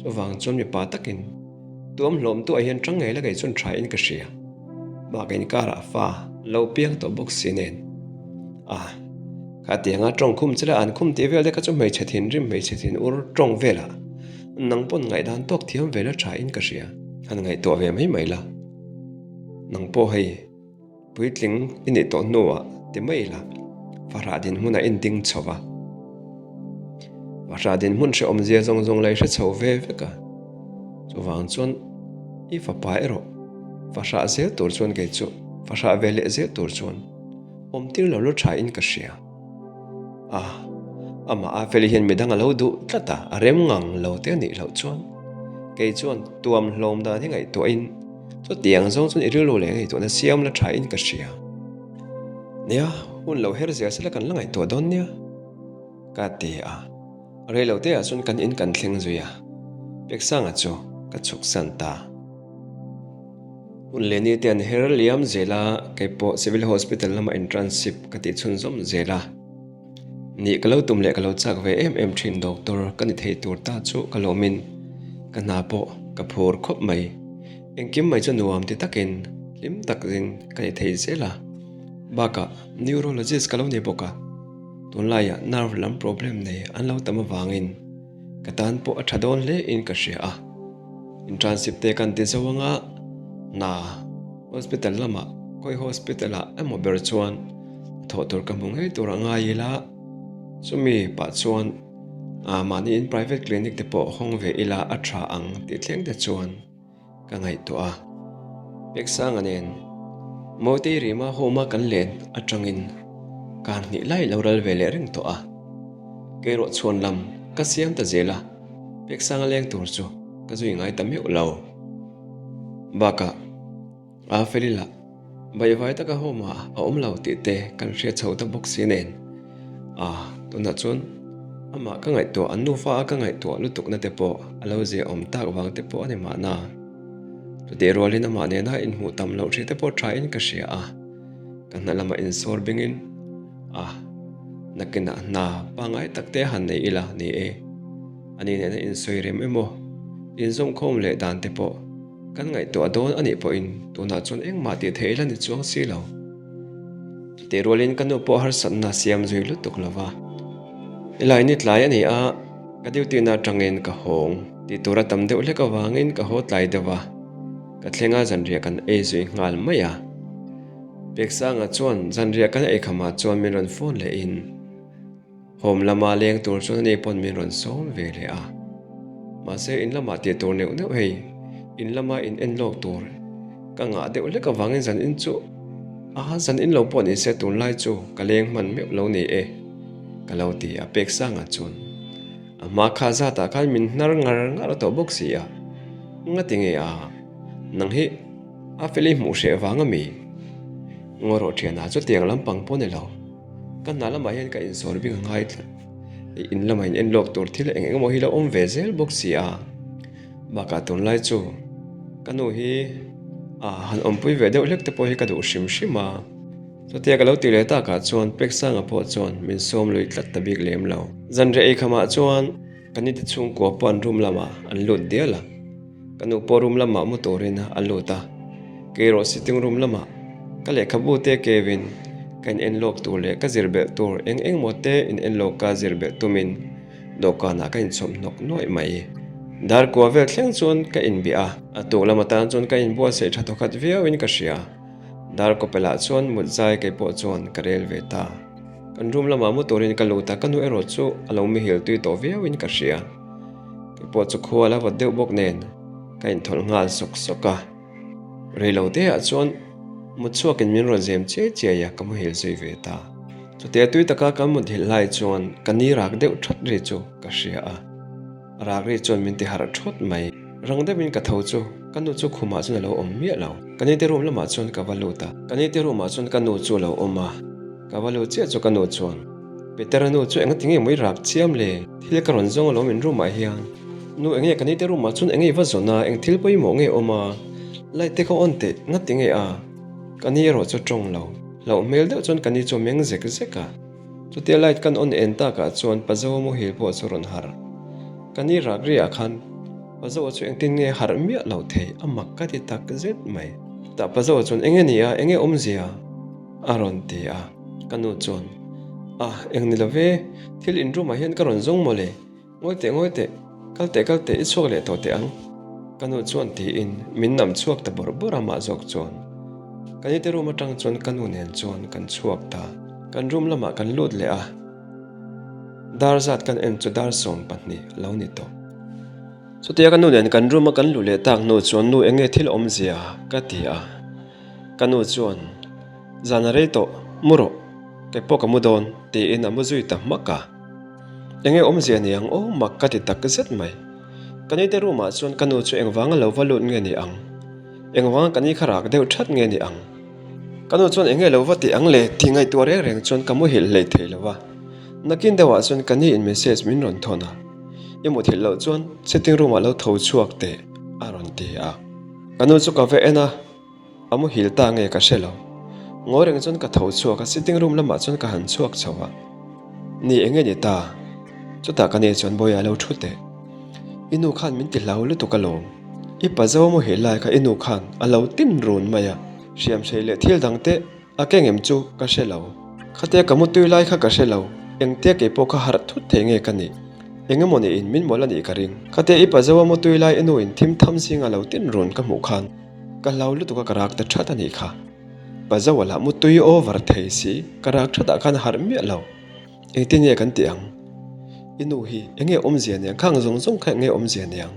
Chuvang chuan mipa takin tuam hlawm tuah hian tang ngei la kei chuan tha in ka hria. Bak inkarah fa lo piang tawh bawk si nen. A, khatianga tawng khum che la an khum tih vel te kha chu hmeichhe thinrim hmeichhe thin ur tawng velah nang pawn ngaihdan tawk thiam ve la tha in ka hria. Han ngaihtuah ve mai mai la. Nang pawh hei. Puitling i nih tawh hnuah ti mai ila, fahrah dinhmun a inding chho va. Fahrah dinhmun hrehawmzia zawng zawng la i hre chho ve vek a. Chuvang chuan i fapa erawh fahrah zel tur chuan kei chu fahrah ve leh zel tur chuan awmtir lo lo tha in ka hria. A, amah a feli hian midang a lo duh tlat a, a rem ngang lo te a nih loh chuan kei chuan tuam hlawm dan hi ngaihtuahin Chutiang zawng chuan i rilru leh ngaihtuahna siam la tha in ka hria. Nia, hun lo her zel sela kan la ngaihtuah dawn nia, ka ti a. Rei lo te ah chuan kan in kan thleng zui a, Peksanga chu ka chhuk san ta. Hun leh ni te an her liam zel a, keipawh Civil Hospital lamah internship ka tih chhunzawm zel a. Nih ka lo tum leh ka lo chak ve em em thin doctor ka ni thei tur ta chu ka lawmin ka hna pawh ka phur khawp mai. Engkim mai chu nuam ti takin hlim takin ka ni thei zel a. Bakah neurologist ka lo ni bawk a, tunlaiah nerve lam problem nei an lo tam avangin ka tan pawh a tha dawn hle in ka hria a. Internship te kan ti zo anga hna hospital lamah khawi hospital ah emaw ber chuan thawh tur ka hmu ngei tur a ngai ila, chumi pah chuan ah mahni in private clinic te pawh hawng ve ila a tha ang tih thleng te chuan ka ngaihtuah a. Peksanga nen Mawitei Rima home a kan len atangin kar hnih lai lo ral ve leh reng tawh a, keirawh chhuan lam ka siam ta zel a, Peksanga leng tur chu ka zui ngai ta meuh lo. Bakah a Feli lah baihvai taka home ah a awm lo tih te kan hriat chho ta bawk si nen. A, tunah chuan amah ka ngaihtuah, an nufa a ka ngaihtuah lutukna te pawh a lo ziaawm tak vang te pawh a ni mahna. Chutih rualin amah nena inhmuh tam loh hri te pawh thain ka hria a, ka hna lamah insawr bingin a, nakinah hna pangngai tak te han nei ila ni e. Ani nena insawi rem emaw, inzawmkhawm leh dan te pawh Kan ngaihtuah dawn a nih pawhin tunah chuan engmah tih theih la ni chuang si lo. Chutih rualin ka nu pawh harsatna siam zui lutuk lo va. Helai ni tlai a ni a, ka duty na atangin ka hawng tih tur a tam deuh hlek avangin ka haw tlai deuh a, ka thlenga zanriah kan ei zui nghal mai a. Peksanga chuan zanriah kan eikhamah chuan min rawn phone lehin, Home lama leng tur chuan ani pawn min rawn sawm ve leh a. Mahse in lamah tih tur neuh neuh hei, in lama in en lawk tur ka ngah deuh hlek avangin zan in chu a zan in lo pawh ni se tunlai chu ka leng hman meuh lo ni e ka lo ti a pek sangah chuan a hma kha zatah khan min hnar ngar ngar tawh bawk si a. Ngati nge a nang hi a feli hmuh hreh vang ami? Ngaw rawh thianah chutiang lampang pawh ni lo. Ka hna lamah hian ka insawn bik a ngai tlat. Hei in lamah in enlawk tur thil eng eng emaw hi lo awm ve zel bawk si a. Bakah tunlai chu ka nu hi a han awmpui ve deuh hlek te pawh hi ka duh hrim hrim a. Chutia ka lo ti leh takah chuan Peksanga pawh chuan min sawm lui tlat ta bik lem lo. Zanriah eikhamah chuan ka nite chhungkua pawh an room lamah an lut dial a. Ka nu pawh room lamah mu turin a lut a, kei erawh sitting room lamah ka lehkhabu te kevin ka in en lawk tur leh ka zir belh tur eng eng maw te in en lawk ka zir belh tumin dawhkanah ka inchhawp hnawk nuaih mai. Dar kua vel thleng chuan ka inbiah a, a tuk lam atan chuan ka inbuatsaih tha thawkhat viauin ka hria. Dar kawpelah chuan mut zai kei pawh chuan ka rel ve ta. Kan room lamah mu turin ka lut a, ka nu erawh chu a lo mihil tui tawh viauin ka hria. Kei pawh chu khua la vawt deuh bawk nen ka inthawlh nghal sawk sawk a, rei lo te ah chuan mut chhuakin min rawn zem chiai chiai a, ka muhil zui ve ta. Chutia tui taka kan muthilh lai chuan ka ni rak deuh that ri chu ka hria a. Rak ri chuan min ti harh thawt mai. Rang deuhin ka tho chu ka nu chu khumah chuan a lo awm miah lo. Ka nite room lamah chuan ka va lut a. Ka nite room ah chuan ka nu chu a lo awm a. Ka va lut chiah chu ka nu chuan, Peter-a nu chu engati nge maw i rak chiam le? Thil ka rawn zawng alawm in room ah hian. Nu enge ka nite room ah chuan enge i va zawn a, eng thil pawimawh nge awm a? Light te kha on teh, ngati nge a? Ka ni erawh chu tawng lo. Hlauh hmel deuh chuan ka ni chu a meng zek zek a. Chutia light kan on en takah chuan Pazo muhil pawh chu rawn harh. Ka ni rak riah khan Pazo chu engtin nge harh miah lo thei a mak ka ti tak zet mai. Tah Pazo chuan enge ni a, enge awmzia? a rawn ti a. Ka nu chuan, A, eng ni lo ve, thil in room ah hian ka rawn zawng mawle. Ngawi teh, ngawi teh, kal teh, kal teh, i chhuak leh tawh teh ang. Ka nu chuan tiin min nam chhuak ta bawrh bawrh a mah zawk chuan. Ka nite room atang chuan ka nu nen chuan kan chhuak ta. Kan room lamah kan lut leh a, dar zat kan en chu dar 12 lo ni tawh. Chutia ka nu nen kan room a kan luh leh tak hnu chuan nu enge thil awmzia ka ti a. Ka nu chuan, Zan a rei tawh, mu rawh, kei pawh ka mu dawn, tiin a mu zui ta hmak a. Enge awmzia ni ang aw mak ka ti tak zet mai. Ka nite room ah chuan ka nu chu engvanga lo va lut nge ni ang? Engvanga ka ni kha rak deuh that nge ni ang? Ka nu chuan enge lo va ti ang le tih ngaihtuah reng reng chuan ka muhilh hlei thei lo va. Nakin deuh ah chuan ka ni in message min rawn thawn a, I muthilh loh chuan sitting room ah lo tho chhuak teh a rawn ti a. Ka nu chu ka va en a. A muhil ta nge ka hre lo. Ngawi reng chuan ka tho chhuak a, sitting room lamah chuan ka han chhuak chho a. Ni enge ni ta? Chutah ka ni chuan Bawiha lo thu teh. I nu khan min ti hlau lutuk alawm. I pa zo a muhil lai kha i nu khan a lo tin run mai a. Hriamhrei leh thil dang te a keng em chu ka hre lo. Khatia ka mutui lai kha ka hre lo. Engtia kei pawh kha harh thut thei nge ka nih? Engemaw niin min mawlh a nih ka ring. Khatia i pa zo a mutui lai i nu in thim tham zinga lo tin run ka hmuh khan. Ka hlau lutuk a ka rak ta that a nih kha. Pa Zoa lah mutui over thei si, ka rak that ah khan a harh miah lo. Engtin nge kan tih ang? I nu hi enge awmzia niang? Khang zawng zawng kha enge awmzia niang?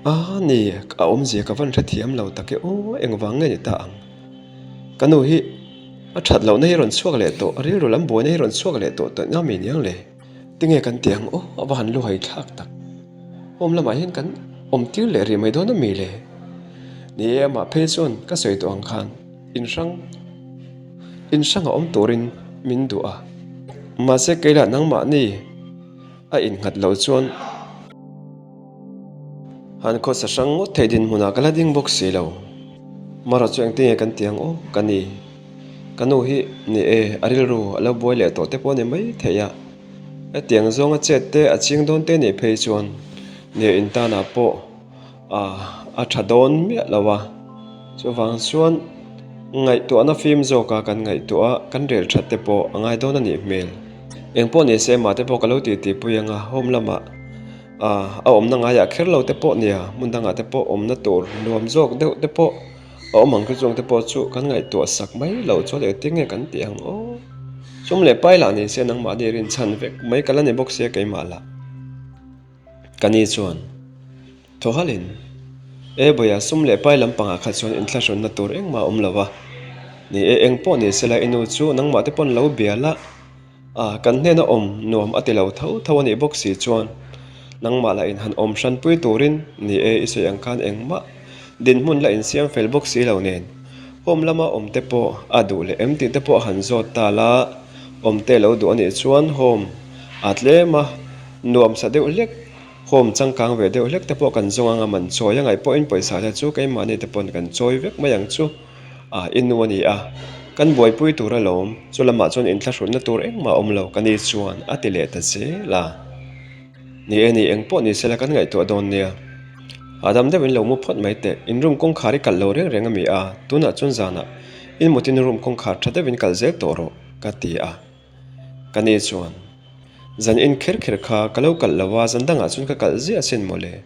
A ni, a awmzia ka van hrethiam lo tak e aw, engvang nge ni ta ang? Ka nu hi a that lohna hi rawn chhuak leh tawh, a rilru lam buaina hi rawn chhuak leh tawh tawh eng ami niang le? Tinge kan ti ang aw, a va han luhai thlak tak. Home lamah hian kan awm tir leh rih mai dawn a mi le? Ni e, amah phei chuan ka sawi tawh ang khan in hrang in hrang a awm turin min duh a. Mahse kei lah nangmahni a innghat lo chuan han khawsa hrang ngawt thei dinhmunah ka la ding bawk si lo. Mara chu engtin nge kan ti ang aw ka ni? Ka nu hi ni e, a rilru a lo buai leh tawh te pawh a ni mai thei a. Hetiang zawnga chet te a ching dawn te nih phei chuan nia intanah pawh a tha dawn miah lo a. Chuvang chuan ngaihtuahna fim zawka kan ngaihtuah a, kan rel that te pawh a ngai dawn a nih hmel. Eng pawh ni se mah te pawh ka lo titipui ang a, home lamah a awmna ngaiah kher lo te pawh nia, hmun dangah te pawh awmna tur nuam zawk deuh te pawh. A awm ang chu chuang te pawh chu kan ngaihtuah sak mai lo chuan engtin nge kan tih ang aw. Sum leh pai lah ni se nangmahni rinchhan vek mai ka la ni bawk sia keimah lah. Ka ni chuan thaw halhin e Bawiha sum leh pai lampangah kha chuan inthlahrunna tur engmah a awm lo a, ni e eng pawh ni sela i nu chu nangmah te pawn lo bia lah. A, kan hnena awm nuam a ti lo tho tho a nih bawk si chuan nangmah lah in han awm hranpui turin ni e i sawi ang khan engmah dinhmun la insiam fel bawk si lo nen home lama awm te pawh a duh leh em tih te pawh a han zawt ta la, awm te lo duh a nih chuan home a tlem a nuam sa deuh hlek home changkang ve deuh hlek te pawh kan zawng anga man chawi a ngaih pawhin pawisa te chu keimahni te pawn kan chawi vek mai ang chu. A, i nu a ni a, kan buaipui tur alawm, chu lamah chuan inthlahrunna tur engmah a awm lo ka ni chuan a ti leh ta zel a. Ni e ni, engpawh ni sela kan ngaihtuah dawn nia. Hahdam deuhin lo mu phawt mai teh, in room kawngkhar i kalh lo reng reng a mi a, tunah chuan zanah in mutin room kawngkhar tha deuhin kalh zel tawh rawh ka ti a. Ka ni chuan, Zan in kher kher kha ka lo kalh lo a, zan dangah chuan ka kalh ziah asin mawle.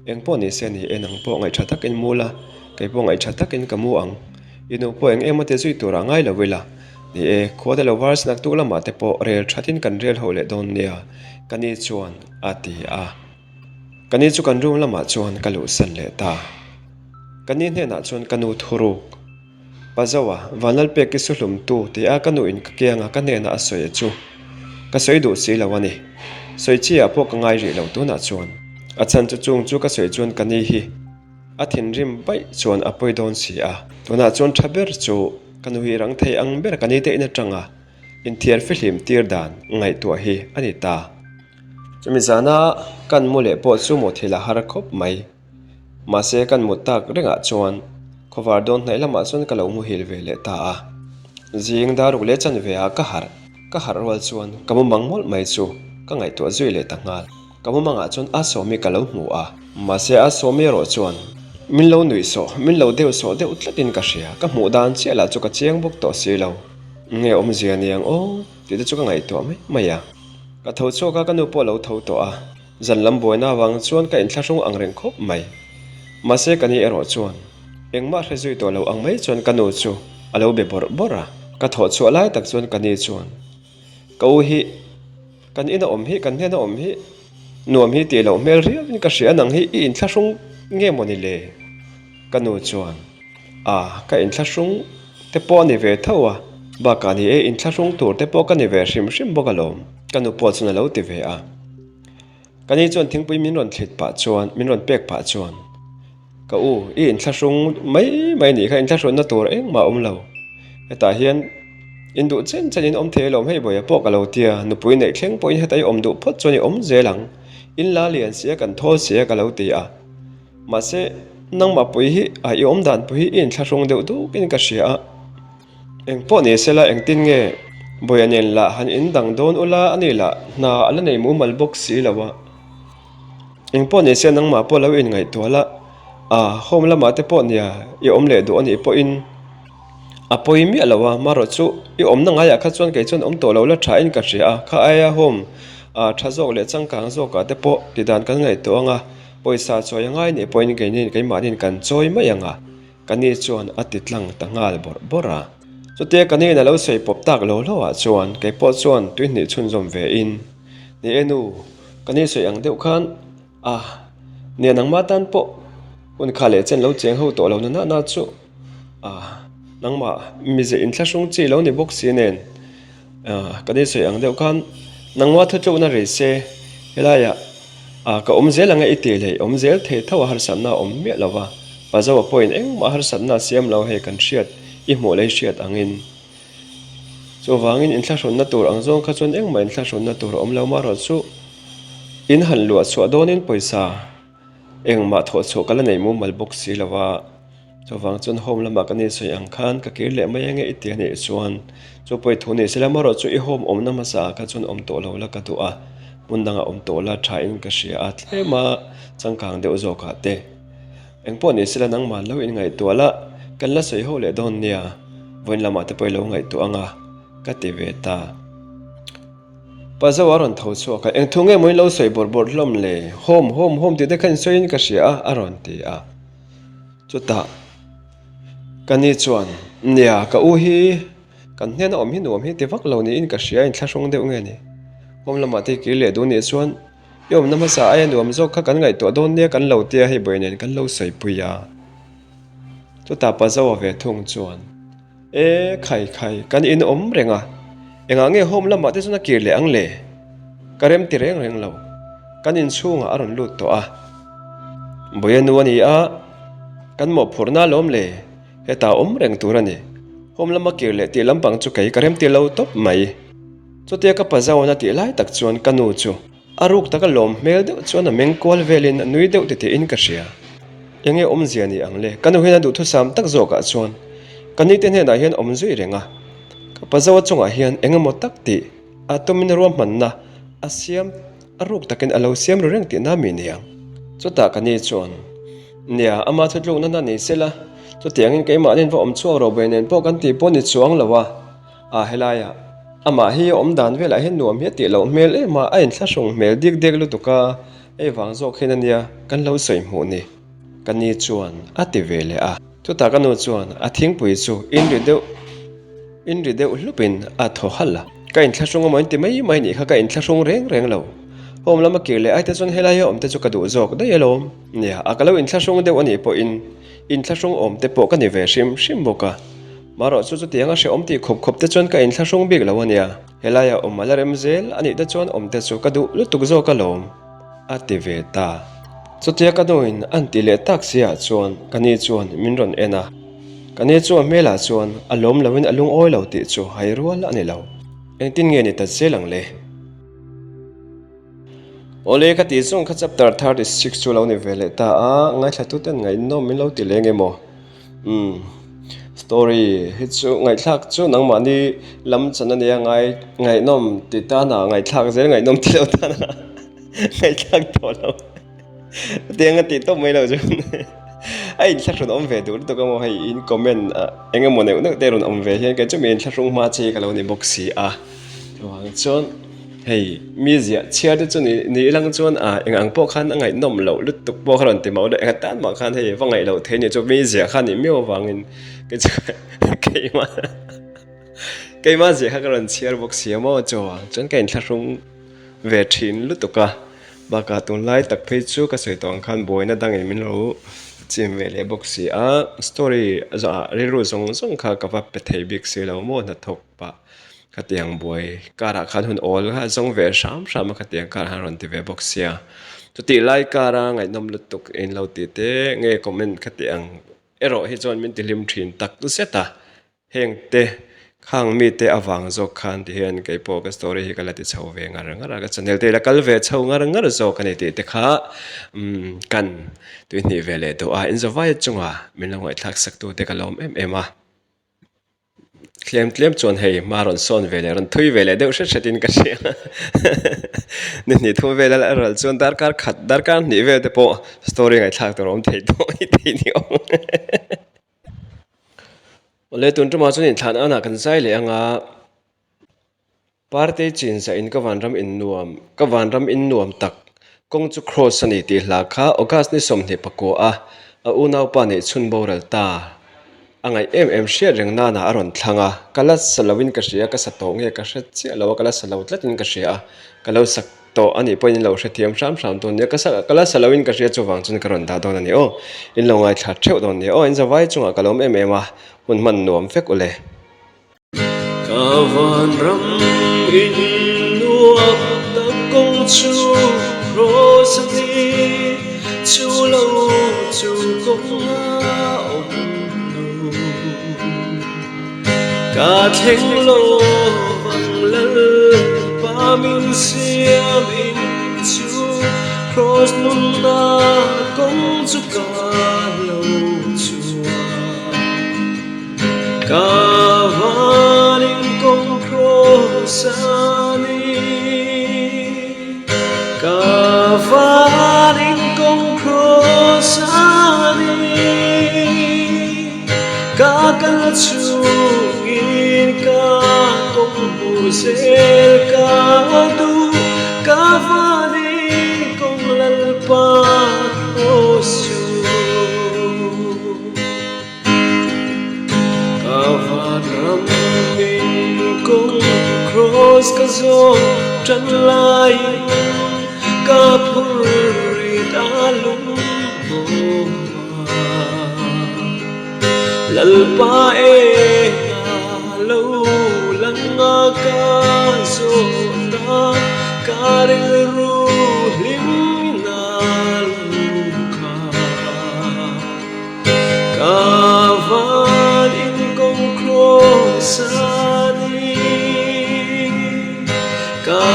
Eng pawh ni se ni e, nang pawh ngaihṭha takin mu la, kei pawh ngaihṭha takin ka mu ang. I nu pawh eng emaw te zui turah ngai lo ila. Ni e, khua te lo var sin aktuk lamah te pawh rel ṭhatin kan rel ho leh dawn nia, ka ni chuan a ti a. Ka ni chu kan room lamah chuan ka luhsan leh ta. Ka ni hnenah chuan ka nu thuruk. Pazoa, Vanlalpeki su hlumtu ti a ka nuin ka kianga ka hnena a sawi chu ka sawi duh si lo a ni. Sawi chi ah pawh ka ngai rih lo tunah chuan. A chhan chu chung chu ka sawi chuan ka ni hi a thinrim paih chuan a pawi dawn si a. Tunah chuan tha ber chu ka nu hi rang thei ang ber ka ni te in atanga inthiar fihlim tir dan ngaihtuah hi a ni ta. Chumi zana kan mu leh pawh chu muthilh a har khawp mai. Mahse kan mut tak rengah chuan khawvar dawn hnaih lamah chuan ka lo muhil ve leh ta a. Zing daruk leh chanve ah ka harh ka harh rual chuan ka mumang mawlh mai chu ka ngaihtuah zui leh ta nghal. Ka mumangah chuan a sawmi ka lo hmu a, mahse a sawmi erawh chuan min lo nuih sawh, min lo deuh sawh deuh tlatin ka hria. Ka hmuh dan chiah lah chu ka chiang bawk tawh si lo. Nge awmzia niang aw tih te chu ka ngaihtuah mai mai a. Ka tho chhuak a, ka nu pawh a lo tho tawh a. Zan lam buaina avang chuan ka inthlahrung ang reng khawp mai. Mahse ka ni erawh chuan engmah hre zui tawh lo ang mai chuan ka nu chu a lo be bawrh bawrh a. Ka thawh chhuah lai tak chuan ka ni chuan ka u hi kan ina awm hi kan hnena awm hi nuam hi tih loh hmel riauin ka hria nang hi i inthlahrung nge mawni le? Ka nu chuan a ka inthlahrung te pawh a ni ve tho a, bakah ni e inthlahrung tur te pawh ka ni ve hrim hrim bawk alawm ka nu pawh chuan a lo ti ve a. Ka ni chuan thingpui min rawn thlit pah chuan, min rawn pek pah chuan, Ka u, i inthlahrung mai mai nih kha, inthlahrunna tur engmah a awm lo. Hetah hian in duh chen chen in awm thei alawm, hei bawiha pawh ka lo tia, nupui neih thleng pawhin heta i awm duh phawt chuan i awm zel ang, in la lian si a, kan thawl si a ka lo ti a. Mahse, nangmah pui hi, a i awm dan pui hi i inthlahrung deuh dukin ka hria a. Eng pawh ni sela engtin nge Bawiha nen lah han in dang dawn ula a ni lah hna a la nei mumal bawk si lo a. Eng pawh ni se nangmah pawh lo inngaihtuah la, a home lamah te pawh nia i awm leh duh a nih pawhin a pawi miah lo a, marawh chu i awmna ngaiah kha chuan kei chuan awm tawh lo la tha in ka hria a, kha aia home a tha zawk leh changkang zawkah te pawh tidan kan ngaihtuah ang a, pawisa chawi a ngai nih pawhin keini keimahniin kan chawi mai ang a. Ka ni chuan a ti tlang ta nghal bawrh bawrh a. Chutia ka niin a lo sawi pawp tak lo lo ah chuan kei pawh chuan tui hnih chhunzawm ve in, Ni e nu, ka ni sawi ang deuh khan a, nia nangmah tan pawh hun kha leh chen lo cheng ho tawh lo na na chu a, nangmah mize inthlahrung chi lo ni bawk si nen Ka ni sawi ang deuh khan nangma thutlukna rei se helaiah ka awm zel ang e i tih leh i awm zel thei tho a harsatna a awm miah lo va, Pazoa pawhin engmah harsatna a siam lo hei kan hriat i hmuh leh i hriat angin. Chuvangin inthlahrunna tur ang zawng kha chuan engmah inthlahrunna tur a awm lo marawh chu in han luah chhuah dawnin pawisa Engmah thawh chhuah ka la nei mumal bawk si lo a, chuvang chuan home lamah ka ni sawi ang khan ka kir leh mai ange i ti a nih chuan chu pawi thu ni sela marawh chu i home awmna hmasa ah kha chuan awm tawh lo la ka duh a, hmun dangah awm tawh la tha in ka hria a tlem a changkang deuh zawk ah te engpawh ni sela nangmah lo inngaihtuah la kan la sawi ho leh dawn nia vawiin lamah te pawh i lo ngaihtuah ang a ka ti ve ta. Pa Zo a rawn tho chhuak a, Eng thu nge maw in lo sawi bawrh bawrh hlawm le? Home, home, home tih te kha in sawiin ka hria a, a rawn ti a. Chutah ka ni chuan, Nia, ka u hi kan hnena awm hi nuam hi ti vak lo niin ka hria, inthlahrung deuh nge ni? Home lamah te kir leh duh nih chuan i awmna hmasa aia nuam zawk kha kan ngaihtuah dawn nia kan lo tia hei bawi nen kan lo sawipui a. Chutah Pa Zo a ve thung chuan, E khai khai, kan in awm reng a, engah nge home lamah te chuan a kir leh ang le? Ka rem ti reng reng lo, kan inchhungah a rawn lut tawh a. Bawiha nu a ni a, kan mawhphurhna alawm le, hetah awm reng tur a ni. Home lama kir leh tih lampang chu kei ka rem ti lo tawp mai. Chutia ka pa zawn a tih lai tak chuan ka nu chu. A ruk taka lawm hmel deuh chuan a meng kual velin a nui deuh titih-in ka hria. Enge awmzia ni ang le? Ka nu hian a duhthusam tak zawkah chuan ka nite hnenah hian awm zui reng a. Ka pazoa chungah hian eng emaw tak tih a tumin ruahmanna a siam a ruk takin a lo siam ru reng tihna mi ni ang. Chutah ka ni chuan, Nia, ama thutlukna na ni sela, chutiangin keimahnin va awm chhuak ro ve nen pawh kan tih pawh ni chuang lo a. A helaiah amah hi a awm dan velah hian nuam hi a tih loh hmel em a, a inthlahrung hmel dik dek lutuk a, hei vang zawk hian ania kan lo sawi hmuh ni ka ni chuan a ti ve leh a. Chutah ka nu chuan a thingpui chu in ri deuh in ri deuh hlupin a thaw halh a, ka inthlahrung amaw in ti mai mai nih kha ka inthlahrung reng reng lo, home lama kir leh ai te chuan helai a awm te chu ka duh zawk daih alawm nia a ka lo inthlahrung deuh anih pawhin inthlahrung awm te pawh ka ni ve hrim hrim bawk a. Marawh chu chutiang a hrehawm tih khawp khawp te chuan ka inthlahrung bik lo a nia. Helaia awm a la rem zel a nih te chuan awm te chu ka duh lutuk zawk alawm, a ti ve ta. Chutia ka nuin an ti leh tak siah chuan ka ni chuan min rawn en a. Ka ni chu a hmelah chuan a lawm loin a lungawi lo tih chu hai rual a ni lo. Engtin nge ni ta zel ang le? Awle ka tih zawng kha chapter 36 chu lo ni ve leh ta a, ngaithlatuten ngaihnawm min lo ti leng emaw? Umm story hi chu ngaihthlak chu nangmahni lam chan a nia ngai ngaihnawm ti tana ngaihthlak zel ngaihnawm ti lo tana ngaihthlak tawh lo tiang a tih tawp mai lo chuan a inthlahrun awm ve duh lutuk a maw hei in comment ah eng emaw neuh neuh te rawn awm ve hian kei chu mi inthlahrung hma che hi ka lo ni bawk si a chuvang chuan hei mi ziah chhiar te chu ni ni ilang chuan ah eng ang pawh khan a ngaihnawm loh lutuk pawh kha rawn ti mauh leh tan mah khan hei va ngaih loh thei nia chu mi ziah kha nih miau avangin kei chu keimah keimah ziah kha ka rawn chhiar bawk si a maw chuvang chuan ka inthlahrung ve thin lutuk a bakah tunlai tak phei chu ka sawi tawh ang khan buaina dangin min lo chim ve leh bawk si a story ah rilru zawng zawng kha ka va pe thei bik si lo maw hnathawk pah Khatiang buai karah khan hun awl kha a zawng ve hram hram a khatiang karah khan a rawn ti ve bawk sia. Chutih lai kara ngaihnawm lutuk in lo ti te nge comment khatiang erawh hi chuan min ti hlim thin tak zet a. Heng te khang mite avang zawk khan ti hian kei pawh ka story hi ka la ti chho ve ngar ngar a, ka channel te hi la kal ve chho ngar ngar zawk a ni tih te kha umm kan tuihnih ve leh duh a. Inzawvai chunga min lo ngaihthlak sak tu te ka lawm em em a. Tlem tlem chuan hei hma rawn sawn ve leh rawn thui ve leh deuh hret hretin ka hria ni hnih thum vel a ral chuan darkar khat darkar hnih vel te pawh story ngaihthlak tur a awm thei tawh mai thei ni awm awle tun tumah chuan inthlan anah kan zai leh anga. Partei chin zah in ka vanram in nuam, ka vanram in nuam tak, kawng chu cross a ni tih hla kha August ni 24 a a unaupa neih chhun boral ta. A ngaih em em hriat reng nana a rawn thlang a, ka la sa lo in ka hria, ka sa tawh nge ka hre chiah lo a, ka la sa lo tlat in ka hria a, ka lo sak tawh a nih pawhin in lo hrethiam hram hram dawn nia, ka sa ka la sa lo in ka hria chuvang chuan ka rawn dah dawn a ni aw, in lo ngaithla theuh dawn nia aw, in zavai chungah ka lawm em em a, hun hman nuam vek ule. Ka vanram in nuam tak kawng chu Cross a ni, chu lo chu kawng a awm lo. Ka thleng lo vang Lalpa min siam in chu Cross nunna kawng chu ka lo chuan. Ka vanin kawng cross a ni Ka vanin kawng cross a ni Ka kal chungin ka kawng hmu zel ka duh Ka vanin kawng Lalpa cross chu. Ka vanram in kawng cross ka zawh tan laiin ka phur rit a lung bawm a. Lalpa enga lo lang a ka zawh ta ka rilru hlim in a lo kha. Ka van in kawng cross a ni Ka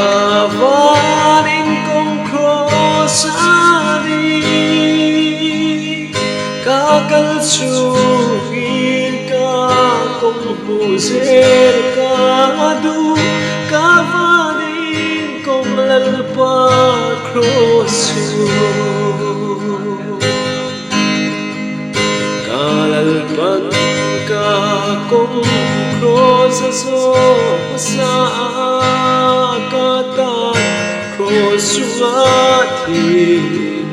van in kawng cross a ni Ka kal chungin ka kawng hmu zel ka duh Ka van in kawng Lalpa cross chu. Ka Lalpan ka kawng cross a zawh hmasa a, ka tan cross chunga thin.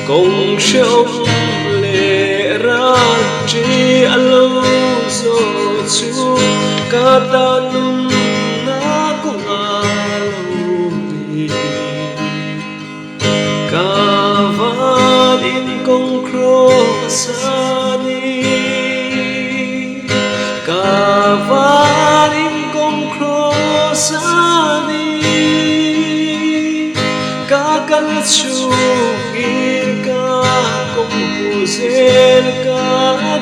Kawng hrehawm leh ral ṭi a lo zawh chu ka tan nunna kawng a lo ni. Ka van in kawng cross a ni. zel ka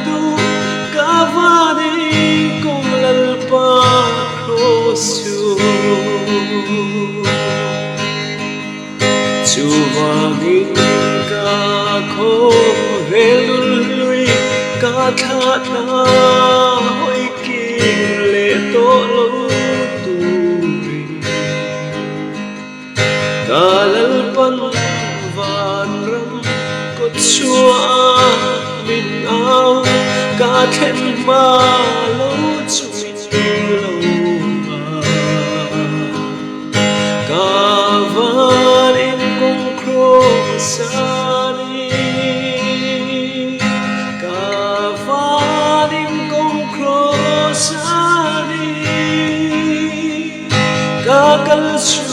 duh ka van in kawng Lalpa kraws chu. Chuvangin ka khawvel hlui ka thlah ta hawi kir leh tawh lo turin ka Lalpan vanram kawtchhuah min au ka thlen hma lo chu min lo nghah. Ka van in kawng cross a ni, Ka van in kawng cross a ni, Ka kal chhuak.